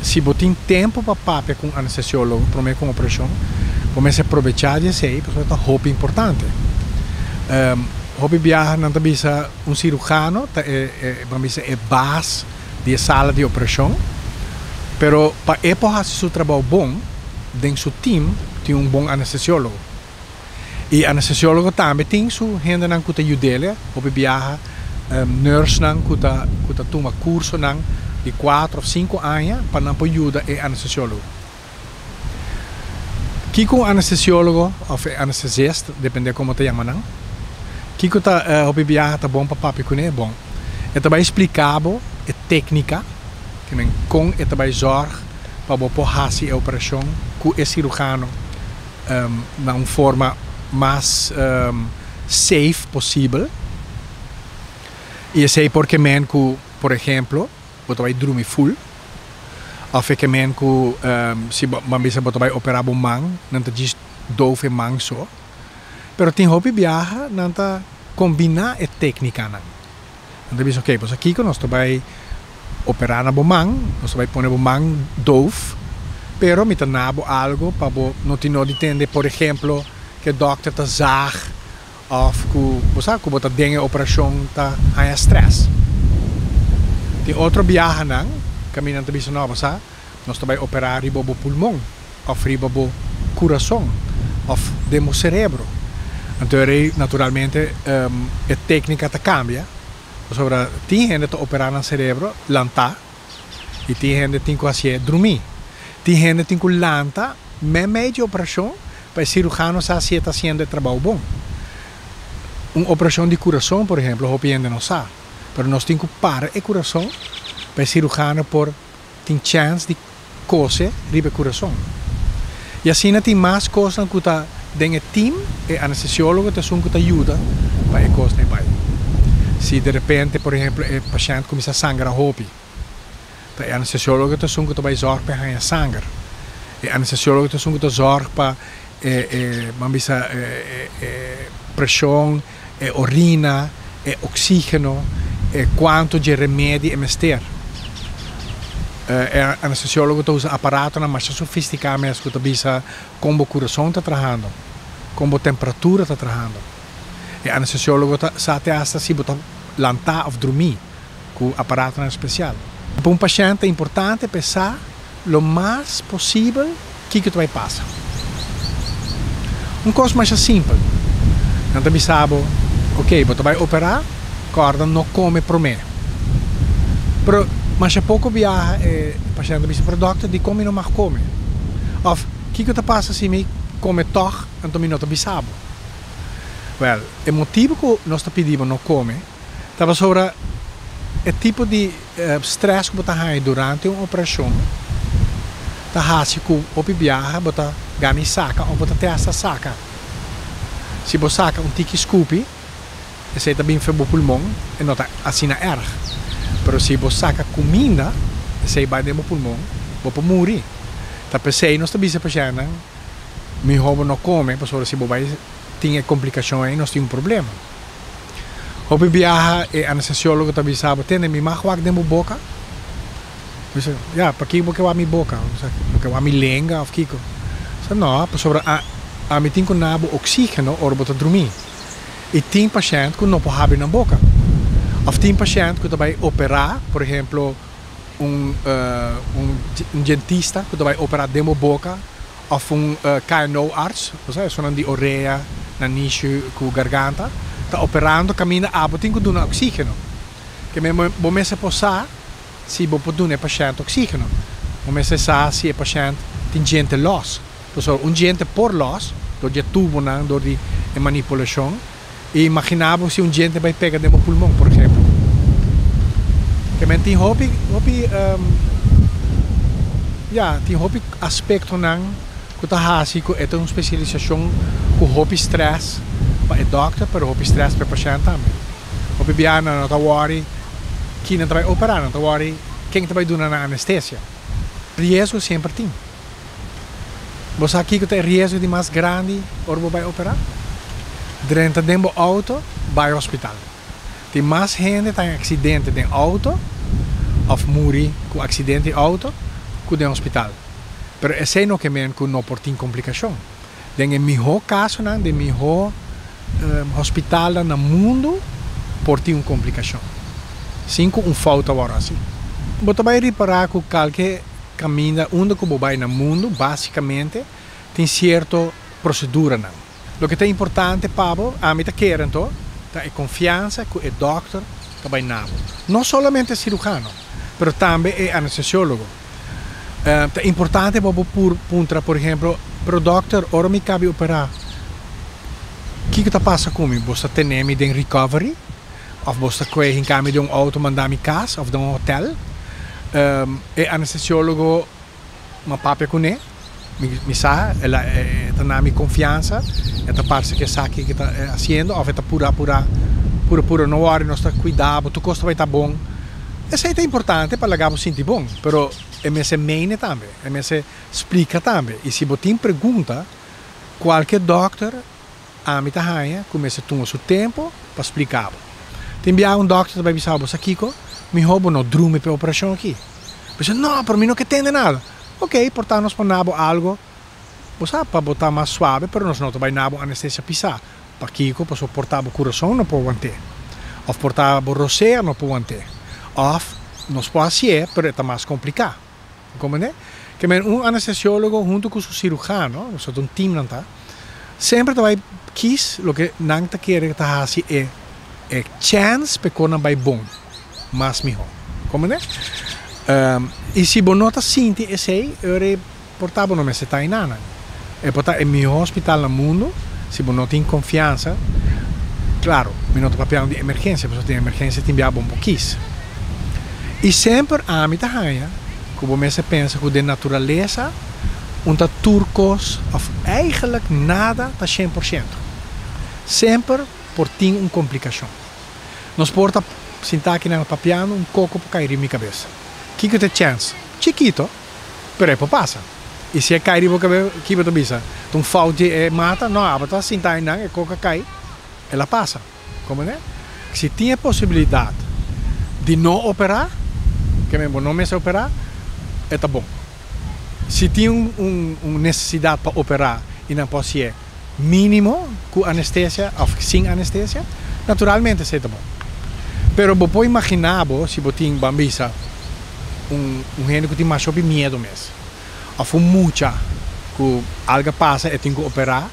Si bo tin tempu pa papia ku un anestesiólogo promé ku un operashon, bo mester probechá di esei pasobra ta hopi importante. Hopi biaha nan ta bisa un sirujano ta e e ban bisa e baas di e sala di operashon, pero pa e por hasi su trabou bon, den su tim tin un bon anestesiólogo. I anestesiólogo tambe tin su hendenan ku ta yud'el, hopi biaha nursenan ku ta ku ta tuma kursonan di kuater òf sinku aña pa nan por yuda e anestesiólogo. Kiko un anestesiólogo òf e anestesist, depende komo ta yama nan, kiko ta hopi biaha ta bon pa papia kuné? Bon, e ta bai splika bo e téknika, ke men kon e ta bai zòrg pa bo por hasi e operashon ku e sirujano. na un forma mas safe posibel y esey por ke men cu por ehemplo bo ta bay drumi full of e ke men cu si bo ban bisa bo ta bay opera bo man nan ta djis doof e man so pero tin hopi biaha nan ta combina e tecnicanan nan ta bisa ok pues akico nos ta bay Operá na bo man, nos ta bai pone bo man doof, pero mi ta na bo algo pa bo no tin no di tende, por ehemplo, ku e dòkter ta zaag òf ku bo sa ku bo ta den e operashon ta haña strès. Tin otro biahanan kaminda nan ta bisa no, bo sa, nos ta bai operá riba bo pulmon òf riba bo kurason òf den bo serebro. Anto e rei naturalmente e téknika ta kambia. Pasobra tin hende ta operá nan serebro lantá i tin hende tin ku hasié drumí. Tin hende tin ku lanta meimei dje operashon pa e sirujano sa si e ta hasiendo e trabou bon. Un operashon di kurason, por ehemplo, hopi hende no sa, pero nos tin ku para e kurason pa e sirujano por tin chèns di kose riba e kurason. I asina tin mas kosnan ku ta den e tim, e anestesiólogo ta esun ku ta yuda pa e kosnan e bai. Si derepente, por ehemplo, e pashènt kuminsá sangra hopi, ta e anestesiólogo ta esun ku ta bai zòrg pa e haña sanger. E anestesiólogo ta esun ku ta zòrg pa e, e, ban bisa, e, e preshon, e orina, e oxígeno, e cuanto dje remedi e mester. E anestesiólogo ta usa aparatonan masha sofisticá mes cu ta bisa con bo curason ta trahando, con bo temperatura ta trahando. E anestesiólogo ta sa te hasta si bo ta lantá of drumí cu aparatonan especial. Pa un pashent ta importante pa e sa lo mas posibel kiko ta bai pasa. Un kos masha simpel, nan ta bisa bo, ok, bo ta bai operá, kòrda no kome promé. Pero masha poko biaha e pashènt ta bisa, pero dòkter, dikon mi no mag kome? Òf, kiko ta pasa si mi kome tòg, anto mi no ta bisa bo? Wèl, e motibu ku nos ta pidi bo no kome ta pasobra e tipo di stress ku bo ta haña durante un operashon ta hasi ku hopi biaha bo ta gana i saka òf bo ta te hasta saka. Si bo saka un tiki skupi, esei ta bin fe bo pulmon e no ta asina erg. Pero si bo saka kuminda, esei bai den bo pulmon, bo por muri. Ta p'esei nos ta bisa e pashèntnan, mihó bo no kome pasobra si bo bai tin e komplikashon ei nos tin un problema. Hopi biaha e anestesiólogo ta bisa bo, Tende, mi mag wak den bo boka? Mi bisa, Ya, pakiko bo ke wak mi boka? Bo ke wak mi lenga òf kiko? Sa, No, pasobra a ami tin ku na bo oksígeno ora bo ta drumí. I tin pashènt ku no por habri nan boka. Òf tin pashènt ku ta bai operá, por ehemplo, un un dentista ku ta bai operá den bo boka Of un KNO-arts, osea esunnan di orea, nanishi ku garganta, ta operando kaminda abo tin ku duna oksígeno. Ke men bo mester por sa si bo por duna e pashènt oksígeno. Bo mester sa si e pashènt tin djente lòs. Pasobra un djente por lòs dor di e tubonan, dor di e manipulashon. I imaginá bo si un djente bai pega den bo pulmon, por ehempel. Ke men tin hopi, hopi, ya, tin hopi aspektonan ku ta hasi ku e ta un spesialisashon ku hopi strès pa e dòkter, pero hopi strès pa e pashènt tambe. Hopi biaha nan no ta wòri ki nan ta bai operá, nan ta wòri ken ta bai duna nan anestesia. Riesgo semper tin. Bo sa kiko ta e riesgo di mas grandi ora bo bai operá? Drenta den bo outo bai hospital. Tin mas hende ta den aksidente den outo òf muri ku aksidente di outo ku den hospital. Pero esei no ke men ku no por tin komplikashon. Den e mihó kasonan, den mihó hospitalnan na mundu por tin un komplikashon, sin ku un fout a wòrdu hasi. Bo ta bai ripará ku kalke kaminda unda ku bo bai na mundu, básikamente tin sierto proseduranan. Loke ta importante pa bo, ami ta kere anto, ta e konfiansa ku e dòkter ta bai na bo. No solamente e siruhano, pero tambe e anestesiólogo. Ta importante pa bo por puntra, por ehemplo, Pero dòkter, ora mi kabi operá, kiko ta pasa ku mi? Bo ta tene mi den recovery? Òf bo ta kue hinka mi den un outo manda mi kas òf den un hotèl? E anestesiólogo m'a papia kuné, mi sa, el a e ta na mi konfiansa, e ta parse ku e sa kiko e ta hasiendo òf e ta pura pura, pura pura, no wòri, nos ta kuida bo, tur kos ta bai ta bon. Esei ta importante pa laga bo sinti bon, pero e mester mene tambe, e mester splika tambe. I si bo tin pregunta, kualke dòkter ami ta haña ku mester tuma su tempu pa splika bo. Tin biaha un dòkter ta bai bisa bo, Sa kiko? Mihó bo no drumi pa e operashon aki. Bo bisa, No, pero mi no ke tende nada. Oke, por ta nos por na bo algu, bo sa, pa bo ta mas suabe, pero nos no ta bai na bo anestesia pisá. Pakiko? Pasobra por ta bo kurason no por want'é. Òf por ta bo rosea no por want'é. Òf nos por hasié, pero e ta mas kompliká. Bo komprendé? Ke men un anestesiólogo huntu ku su sirujano, nos ta un tim nan ta, semper ta bai kis loke nan ta kere ta hasi e e chèns pa e kos nan bai bon mas mihó. Komprendé? I si bo no ta sinti esei, e ora ei Por ta bo no mester ta enanan. E por ta e mihó hospital na mundu si bo no tin konfiansa. Klaro, mi no ta papiando di emergensia, pasobra den emergensia tin bia bon por kis. I semper ami ta haña ku bo mester pensa ku den naturalesa un ta tur kos òf eigentlik nada ta 100%. Semper por tin un komplikashon. Nos por ta sintá akinan papiando un koko por kai riba mi kabes. Kiko ta e chèns? Chikito. Pero e por pasa. I si e kai riba bo kabes, ki bo ta bisa? Ta un fout di e mata? No, abo ta sinta einan, e kok a kai, el a pasa. Komprende? Si tin e posibilidat di no operá, ke men bo no mester operá, e ta bon. Si tin un nesesidat pa operá i nan por hasié mínimo ku anestesia òf sin anestesia, naturalmente esei ta bon. Pero bo por imaginá bo si bo tin, ban bisa, un un hende ku tin masha hopi miedu mes òf un mucha ku algu a pasa e tin ku operá,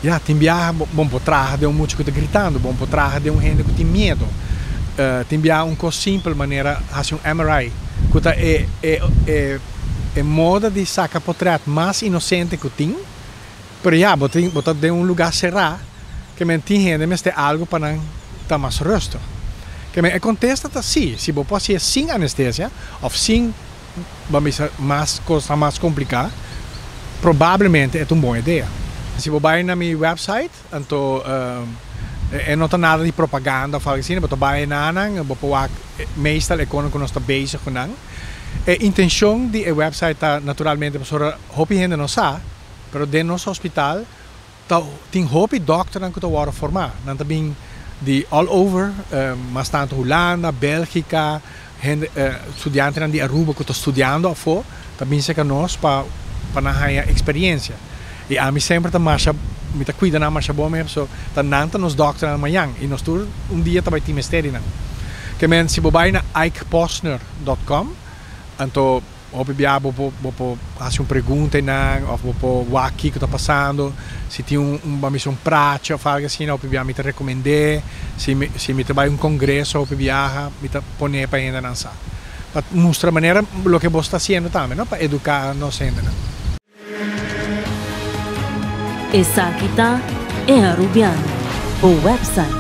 ya tin biaha bo bo por traha den un mucha ku ta gritando, bo por traha den un hende ku tin miedu. Tin biaha un kos simpel manera hasi un MRI ku ta e e e e moda di saka potrèt mas inosente ku tin, pero ya bo tin bo ta den un lugá será ke men tin hende mester algu pa nan ta mas rustig. Ke men e kontesta ta sí, si bo por hasié sin anestesia òf sin ban bisa mas kosnan mas kompliká, probablemente e ta un bon idea. Si bo bai na mi wèpsait, anto e no ta nada di propaganda òf algu asina, bo ta bai na nan, bo por wak meestal e kono ku nos ta bezig ku nan. E intenshon di e wèpsait ta naturalmente pasobra hopi hende no sa, pero den nos hospital Ta tin hopi dòkternan ku ta wòrdu formá. Nan ta bin di all over, mas tantu Hulanda, Bèlgika, hende studiantenan di Aruba ku ta studiando afó ta bin serka nos pa pa nan haña eksperiensia. I ami semper ta masha mi ta kuida nan masha bon mes pasobra ta nan ta nos dòkternan mañan i nos tur un dia ta bai tin mester di nan. Ke men si bo bai na ikeposner dòt kòm anto Hopi bia bo por bo por hasi un pregunta einan of bo por wak kiko ta pasando. Si tin un un ban bisa un pracha of algo asina hopi bia mi ta recomend'é. Si mi si mi ta bai un congreso hopi biaha mi ta pon'é pa hendenan sa. Pa mustra manera loke bo sta haciendo tambe no pa educa nos hendenan. Esaki ta E Arubiano, bo website.